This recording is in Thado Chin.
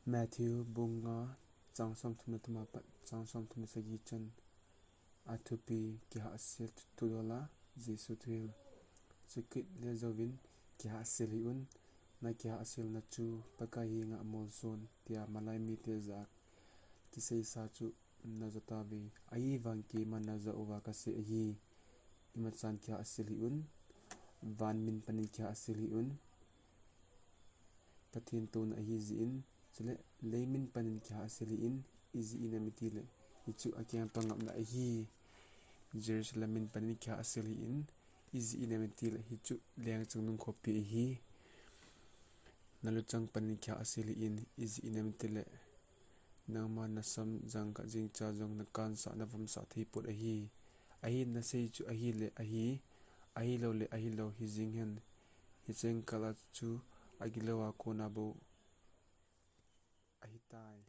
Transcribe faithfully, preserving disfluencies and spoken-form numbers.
Matthew bung nga, chang somthum le thum apat chang somthum le sagi chan. Athupi: Kihahsel thudola Jesu thuhil. Chukit le jouvin kihahsel hih un, na kihahselna chu Pakai henga molson, tia malai mite jah a kiseisa chu naja tauve. Ahivangin keiman najah uva kasei ahi. Imachan kihahsel hih un, van min panin kihahsel hih un. Pathen touna ahi jeh in, chule lei min panin kihahsel hih in, ijeh inem itile hichu akeng pangapna ahi. Jerusalem min panin kihahsel hih in, ijeh inem itile hichu leng chungnung khopi ahi. Naluchang panin kihahsel hih in, ijeh inem itile nangma nasam jangkhat jingcha jong nakansah navomsah thei pon ahi. Ahin nasei chu ahi le ahi, ahilou le ahilou hijing hen. Hicheng kah a chu agilou a kona bou ahitai.